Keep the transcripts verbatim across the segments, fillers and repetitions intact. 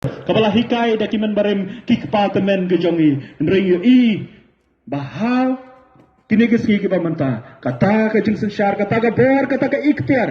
kaba la hikai da ki mynbarim, ki kpa tymmen ka jong ngi. Hynrei ngi ïohi ba ha kine ki sngi kiba mynta, kata ka jingsynshar, kata ka bor, kata ka iktiar,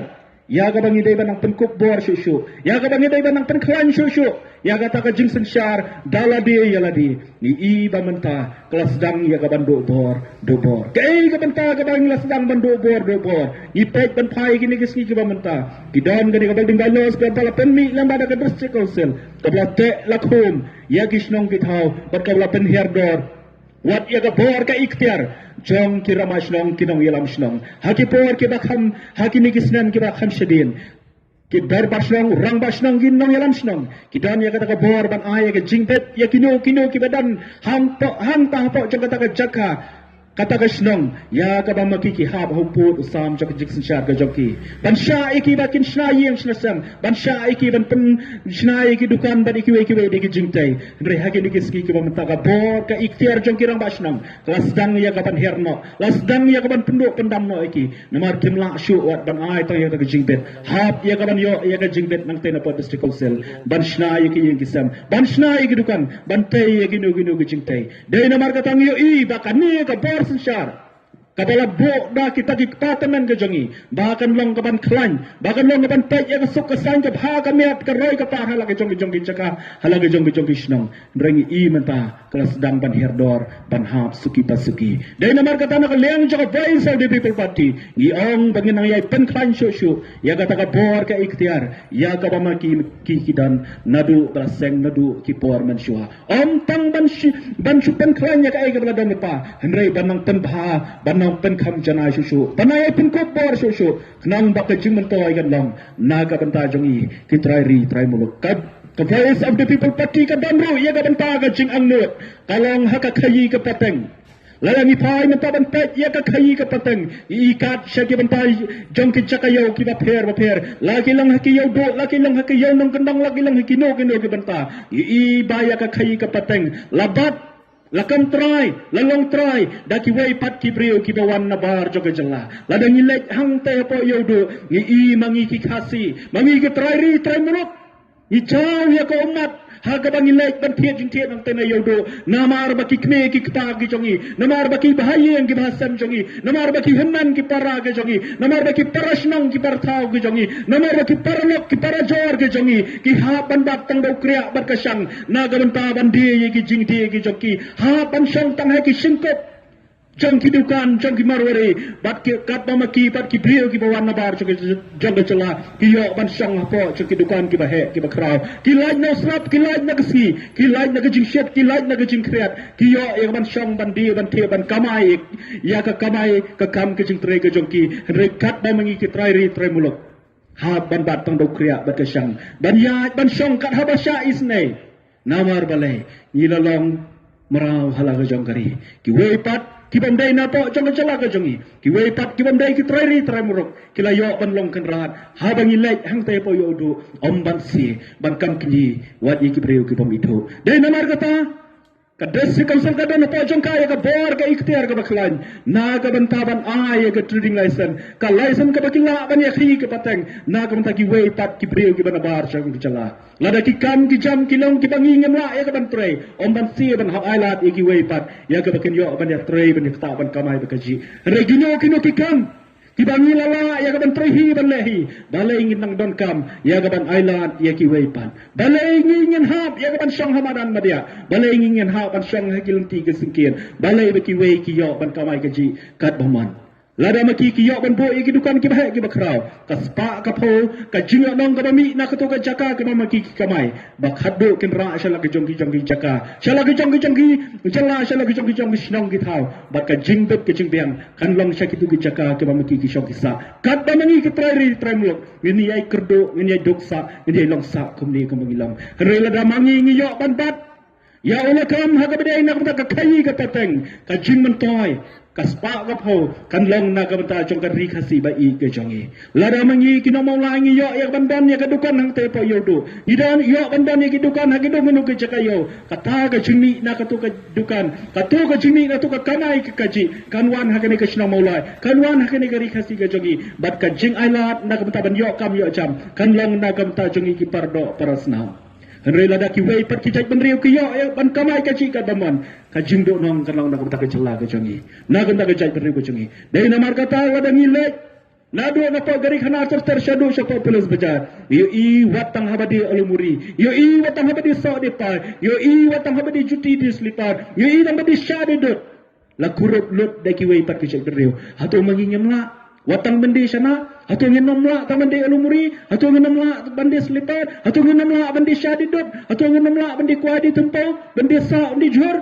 ïa kaba ngi dei ban nang pynkup bor shuh shuh, ïa kaba ngi dei ban nang pynkhlaiñ shuh shuh ïa kata ka jingsynshar da lade ïa lade, ngi i ba mynta ka la sdang ïa ka ban duh bor duh bor. Kaei ka bynta kaba ngi la sdang ban duh bor duh bor? Ngi peit ban phai kine ki sngi kiba mynta, ki don kane ka building bylaws kaba la pynmih lyngba da ka District Council, kaba la teh la khum ïa ki shnong ki thaw bad kaba la pynhiar dor wat ïa ka bor ka iktiar jong ki rangbah shnong, ki nongïalam shnong, ha ki por kiba kham, ha kine ki snem kiba kham shadien. Ki dorbar shnong, rangbah shnong, ki nongïalam shnong, ki don ïa kata ka bor ban ai ïa ka jingbit ïa kino kino kiba don hangto, hangta hapoh jong kata ka jaka, kata ka shnong, ïa kaba ma ki ki hap ha u pud u sam jong ka jingsynshar ka jong ki, ban shna ïa ki ba kin shna ïing shna sem, ban shna ïa ki ban pynshna ïa ki dukan bad ïa kiwei kiwei de ki jingtei. Hynrei ha kine ki sngi kiba mynta ka bor ka iktiar jong ki rangbah shnong ka la sdang ïa ka ban hiar noh, la sdang ïa ka ban pynduh pyndam noh ïa ki. Namar kim lah shuh wat ban ai tang ïa ka jingbit, hap ïa ka ban ïoh ïa ka jingbit nangtei na pdeng District Council, ban shna ïa ki ïing ki sem, ban shna ïa ki dukan, ban tei ïa kino kino ki jingtei. Dei namar kata ngi ïohi ba kane ka bor synshar kaba la buh da kita ki kpa tymmen ka jong ngi, ba kan long ka ban khlaiñ, ba kan long ka ban peit ïa ka suk ka saiñ, ka bha ka miat, ka roi ka par ha la ka jong ka jong ki jaka, ha la ka jong ka jong ki shnong. Hynrei ngi i mynta ka la sdang ban hiar dor, ban hap suki pa suki. Dei namar kata na ka liang jong ka Voice of the People Party ngi ong ba ngin nang ïai pynkhlaiñ shuh shuh ïa kata ka bor ka iktiar ïa kaba ma ki ki ki don naduh ba la seng, naduh ki por mynshuwa. Ym tang ban shu, ban shu pynkhlaiñ ïa kaei kaba la don lypa, hynrei ban nang pynbha, ban nang pynkham janai shuh shuh, ban nang ïai pynkup bor shuh shuh, khnang ba ka jingmyntoi kan long na ka bynta jong ngi ki trai ri trai muluk. Ka, ka Voice of the People Party ka don ruh ïa ka bynta ka jingangnud, ka long ha ka khaïi ka pateng. Lada ngi phai mynta ban peit ïa ka khaïi ka pateng, i kat sha ki bynta jong ki jaka ïew kiba pher ba pher, la ki long ha ki ïew duh, la ki long ha ki ïew nongkyndong, la ki long ha kino kino ki bynta, i, i ba ïa ka khaïi ka pateng la bat, la kam trai, la long trai da kiwei pat ki briew kiba wan na bar jong ka jylla. Lada ngi leit hangtei hapoh ïew duh, ngi i ma ngi ki Khasi, ma ngi ki trai ri trai muluk, ngi jaw ïa ka ummat ha kaba ngi leit ban thied jingthied nangtei na ïew duh, namar ba ki kmie ki kpa ki jong ngi, namar ba ki bahaïing ki bahasem jong ngi, namar ba ki hynmen ki para ki jong ngi, namar ba ki para shnong ki para thaw ki jong ngi, namar ba ki para lok ki para jor ki jong ngi, ki hap ban bat tang da u kriah bad ka shang na ka bynta ban die ïa ki jingdie ki jong ki, hap ban shong tang ha ki shynkup jong ki dukan jong ki marwari, bad ki katba ma ki bad ki briew kiba wan na bar jong ki, jong ka jylla, ki ïoh ban shong hapoh jong ki dukan kiba heh kiba khraw, ki lait na u slap, ki lait na ka sngi, ki lait na ka jingshit, ki lait na ka jingkhriat, ki ïoh ïa ka ban shong ban die ban thied ban kamai ïa ka kamai ka kam ka jingtrei ka jong ki. Hynrei katba ma ngi ki trai ri trai muluk, hap ban bat tang da u kriah bad ka shang ban ïaid ban shong kat haba shah isynei. Namar balei? Ngi la long mraw ha la ka jong ka ri. Kiwei pat ki bym dei na poh jong ka jylla ka jong ngi, kiwei pat ki bym dei ki trai ri trai muluk, ki la ïoh ban long kynrad haba ngi leit hangtei hapoh ïew duh, ym ban sie ban kam kynji wat ïa ki briew ki bym ithuh. Dei namar kata ka District Council ka don hapoh jong ka ïa ka bor ka iktiar kaba khlaiñ na ka bynta ban ai ïa ka trading license, ka license kaba ki lah ban ïa khaïi ka pateng na ka bynta kiwei pat ki briew kiba na bar jong ka jylla. Lada ki kam ki jam ki long kiba ngi ngim lah ïa ka ban trei, ym ban sie ban hap ailad ïa kiwei pat ïa kaba kin ïoh ban ïa trei, ban ïa ktah, ban kamai ba kajih. Hynrei kino kino ki kam kiba ngi la lah ïa ka ban trei hi ban leh hi, balei ngin nang donkam ïa ka ban ailad ïa kiwei pat? Balei ngi ngin hap ïa ka ban shong ha madan madiah? Balei ngi ngin hap ban shong ha ki lynti ki syngkien? Balei ba kiwei ki ïoh ban kamai kajih katba mon? Lada ma ki ki ïoh ban buh ïa ki dukan kiba heh kiba khraw, ka spah ka phew ka jingïohnong kaba mih na kato ka jaka kaba ma ki ki kamai, ba khatduh kin rah sha la ka jong ki jong ki jaka, sha la ka jong ki jong ki jylla, sha la ka jong ki jong ki shnong ki thaw, bad ka jingbit ka jingbiang kan long sha kito ki jaka kiba ma ki ki shong ki sah. Katba ma ngi ki trai ri trai muluk ngin ïai kyrduh, ngin ïai duk sah, ngin ïai long sah kumne kumba ngi long. Hynrei lada ma ngi ngi ïoh ban bat ïa u lakam ha kaba dei na ka bynta ka khaïi ka pateng, ka jingmyntoi, ka spah ka phew kan long na ka bynta jong ka ri Khasi ba ïeit ka jong ngi. Lada ma ngi ki nong Mawlai ngi ïoh ïa ka ban don ïa ka dukan hangtei hapoh ïew duh, ngi don ïoh ban don ïa ki dukan ha kino kino ki jaka ïew, kata ka jingmih na kato ka dukan, kato ka jingmih na kato ka kamai ka kajih kan wan ha kane ka shnong Mawlai, kan wan ha kane ka ri Khasi ka jong ngi. Bad ka jingailad na ka bynta ban ïoh kam ïoh jam kan long na ka bynta jong ngi ki para doh para snam. Hynrei lada kiwei pat ki jaitbynriew ki ïoh ïa ban kamai kajih katba mon, ka jingduhnong kan long na ka bynta ka jylla ka jong ngi, na ka bynta ka jaitbynriew ka jong ngi. Dei namar kata lada ngi leit naduh na poh gari khana ter ter shaduh sha poh police bazaar, ïohi wat tang haba die alu muri, ïohi wat tang haba die soh die pai, ïohi wat tang haba die juti die slipar, ïohi tang haba die sha die dud. La kurup lut da kiwei pat ki jaitbynriew. Hato ma ngi ngim lah wat tang ban die shana? Hato ngin ym lah tang ban die alu muri? Hato ngin ym lah ban die slipar? Hato ngin ym lah ban die sha die dud? Hato ngin ym lah ban die kwai die tympew, ban die soh, ban die jhur?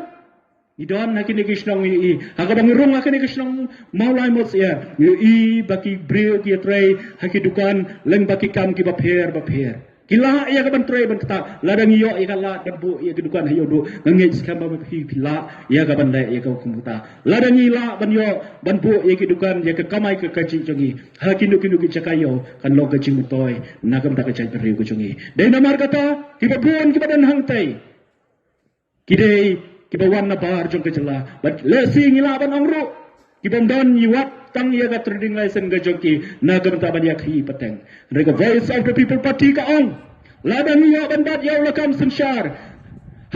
Ngi don ha kine ki shnong, ïohi ha kaba ngi rung ha kine ki shnong Mawlai Mawsiar, ïohi ba ki briew ki ïatrei ha ki dukan lyngba ki kam kiba pher ba pher. Ki lah ïa ka ban trei ban ktah. Lada ngi ïoh ïa ka lad ban buh ïa ki dukan ha ïew duh, nga ngeit skhem ba ma phi phi lah ïa ka ban leh ïa ka kum kata. Lada ngi lah ban ïoh ban buh ïa ki dukan ïa ka kamai ka kajih jong ngi ha kino kino ki jaka ïew, kan long ka jingmyntoi na ka bynta ka jaitbynriew ka jong ngi. Dei namar kata kiba bun kiba don hangtai ki dei kiba wan na bar jong ka jylla. Bad lehse ngi lah ban ong ruh, kibym don wat tang ïa ka trading license ka jong ki na ka bynta ban ïakhih pateng. Hynrei ka Voice of the People Party ka ong, lada ngi ïoh ban bat ïa u lakam synshar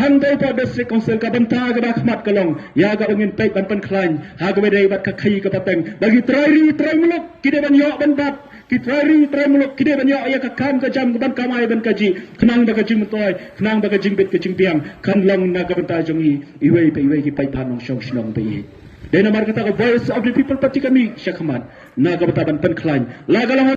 hangto ha District Council, ka bynta kaba khmat ka long ïa kaba ngin peit ban pynkhlaiñ ha kaba dei bad ka khih ka pateng ba ki trai ri trai muluk ki dei ban ïoh ban bat, ki trai ri trai muluk ki dei ban ïoh ïa ka kam ka jam ka ban kamai ban kajih, khnang ba ka jingmyntoi, khnang ba ka jingbit ka jingbiang kan long na ka bynta jong ngi iwei pa iwei ki paidbah nongshong shnong ba ïeit. Dei namar kata ka Voice of the People Party ka mih shakhmat na ka bynta ban pynkhlaiñ la ka long